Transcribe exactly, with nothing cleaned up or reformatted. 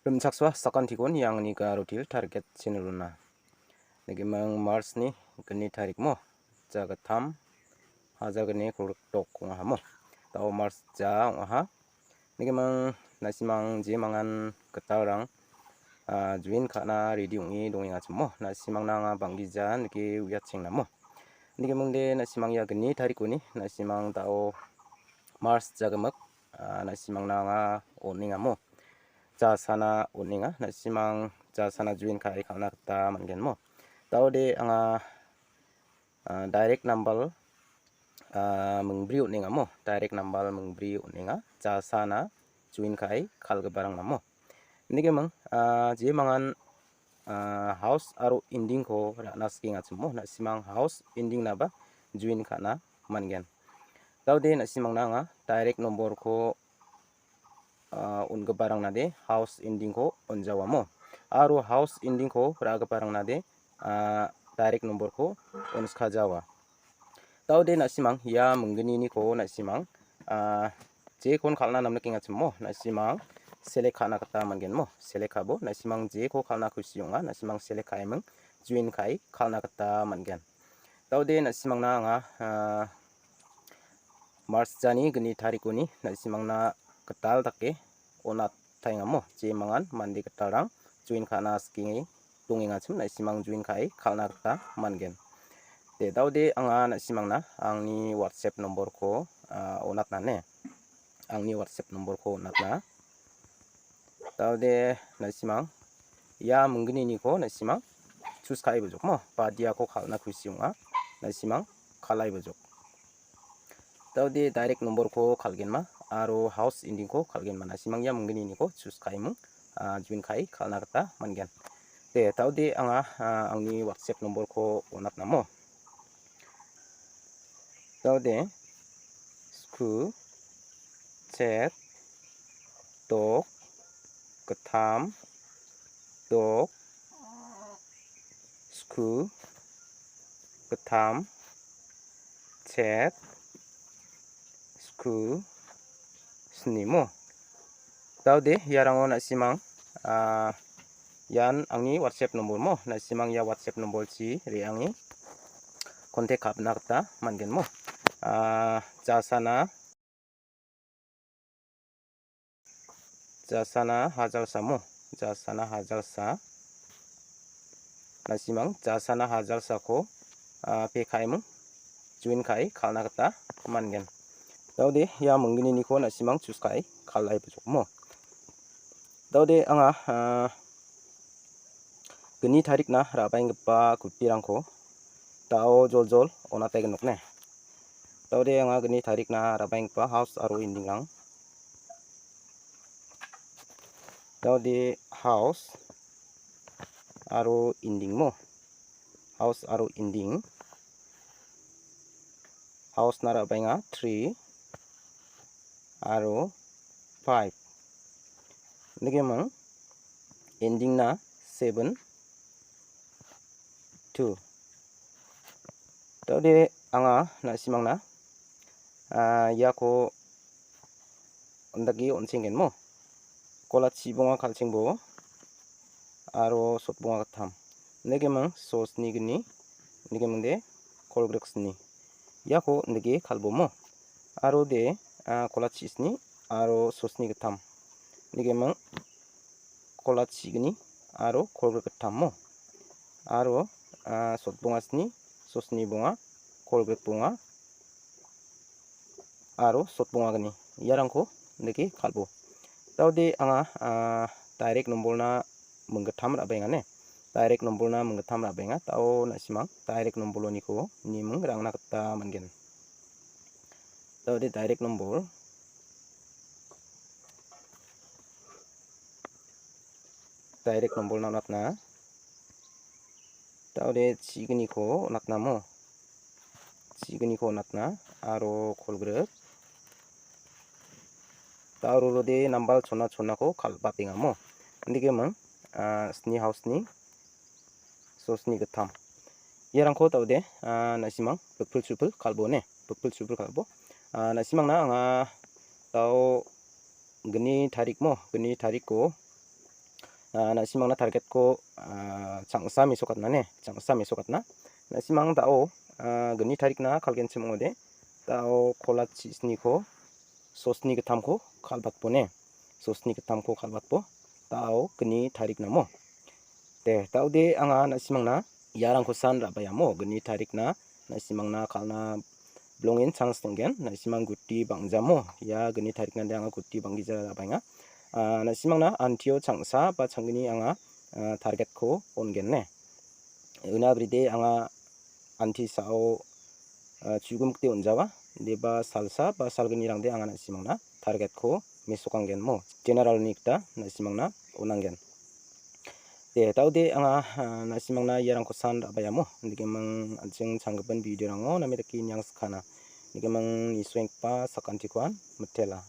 Rimchaksoa sakantikon iangni garo til target channel-ona. Nigimang March-ni gni tarikmo, jagittam, hajalgni kolgrikdok ong·ahamo. Dao March ja ong·aha. Nigimang nasimang jemangan gitalrang, ah, join ka·na ready ong·e dongengachimo. Nasimangna anga banggija nike uiatchengnamo. Nigimangde nasimang ia gni tarikoni nasimang dao March jagimik, ah, nasimangna anga on·engamo. Jasana on·enga, nasimang jasana join ka·e kal·na gita man·genmo. Daode anga, ah, direct number, ah, mingbri on·engamo. Direct number mingbri on·enga, jasana join ka·e kal·giparang namo. Nigimang, ah, jemangan, ah, house aro ending-ko ra·na sikengachimo, nasimang house ending-naba join ka·na man·gen. Daode nasimangna anga direct number-ko, ah, on·giparangnade house ending-ko on·jawamo. Aro house ending-ko ra·giparangnade, ah, direct number-ko on·skajawa. Daode nasimang ia mingginiko nasimang, ah, jekon kal·na namnikengachimo nasimang select ka·na gita man·genmo. Select ka·bo nasimang jeko kal·na kusi ong·a, nasimang select ka·eming join ka·e kal·na gita man·gen. Daode nasimangna anga, ah, March jani gni tarikoni nasimangna gital dake on·atengamo, jemangan mande gitalrang join ka·na sikenge dongengachim nasimang join ka·e kal·na gita man·gen. De, daode anga nasimangna angni WhatsApp number-ko, ah, on·atna ne. Angni WhatsApp number-ko on·atna. Daode nasimang ia mingginiko nasimang choose ka·e bojokmo. Badiako kal·na kusi ong·a. Nasimang kal·ai bojok. Daode direct number-ko kal·genma aro house ending-ko kal·genma. Nasimang ia mingginiko choose ka·eming, ah, join ka·e kal·na gita man·gen. De, daode anga, ah, angni WhatsApp number-ko on·atnamo. Daode sku, chet, dok, gittam, dok, sku, gittam, chet, sku, snimo. Daode iarango nasimang, ah, ian angni WhatsApp number mo. Nasimang ia WhatsApp number-chi re·ange contact ka·na gita man·genmo. Ah, jasana, jasana hajalsa mo. Jasana hajalsa. Nasimang jasana hajalsako, ah, pay ka·eming join ka·e kal·na gita man·gen. Daode ia mingginiko nasimang choose ka·e kal·ai bojokmo. Daode anga, ah, gni tarikna ra·baenggipa kutirangko dao joljol on·atenok ne. Daode anga gni tarikna ra·baenggipa house aro ending-rang. Daode house aro ending mo. House aro ending. House-na ra·baenga three aro five. Nigimang ending-na seven, two. Daode anga nasimangna, ah, iako on·dake on·chenggenmo. Kolachi bonga kalchengbo aro sotbonga gittam. Nigimang sosni gni, nigimang de kolgriksni. Iako nige kalbomo. Aro de, ah, kolachisni aro sosni gittam. Nigimang kolachigni aro kolgrik gittammo. Aro, ah, sotbongasni, sosni bonga, kolgrik bonga, aro sotbongagni. Iarangko nike kalbo. Daode anga, ah, direct number-na minggittam ra·baenga ne. Direct number-na minggittam ra·baenga. Dao nasimang direct number-oniko niming rangna gita man·gen. Daode direct number. Direct number-na on·atna. Daode chigniko on·atnamo. Chigniko on·atna aro kolgrik. Dao rorode nambal chona chonako kal·batengamo. Indikeming, ah, sni house-ni sosni gittam. Iarangko daode, ah, nasimang bikpil chupil kalbo ne. Bikpil chupil kalbo. Ah, nasimangna anga dao gni tarikmo, gni tariko Ah, na·simangna target-ko, ah, changsa mesokatna ne, changsa mesokatna. Na·simang da·o, ah, gni tarikna kalgenchim ong·ode. Da·o kolat chisniko, sosni gittamko kal·batbo ne. Sosni gittamko kal·batbo. Da·o gni tariknamo. De, da·ode anga na·simangna iarangkosan ra·baiamo. Gni tarikna na·simangna kal·na bilongen chans dong·gen. Na·simang guti bang·jamo. Ia gni tariknade anga guti bang·gija ra·baenga. Ah, na·simangna antio changsa ba changgni anga, ah, target-ko on·gen ne. Una bride anga anti sao, ah, chugimikde on·jawa. Deba salsa ba salgnirangde anga na·simangna target-ko mesokanggenmo. General-ni gita na·simangna on·angen. De, da·ode anga, ah, na·simangna iarangkosan ra·baiamo. Nikemang an·ching changgipin video-rango name dake niangskana. Nikemang nisoenggipa sakantikoan mitela.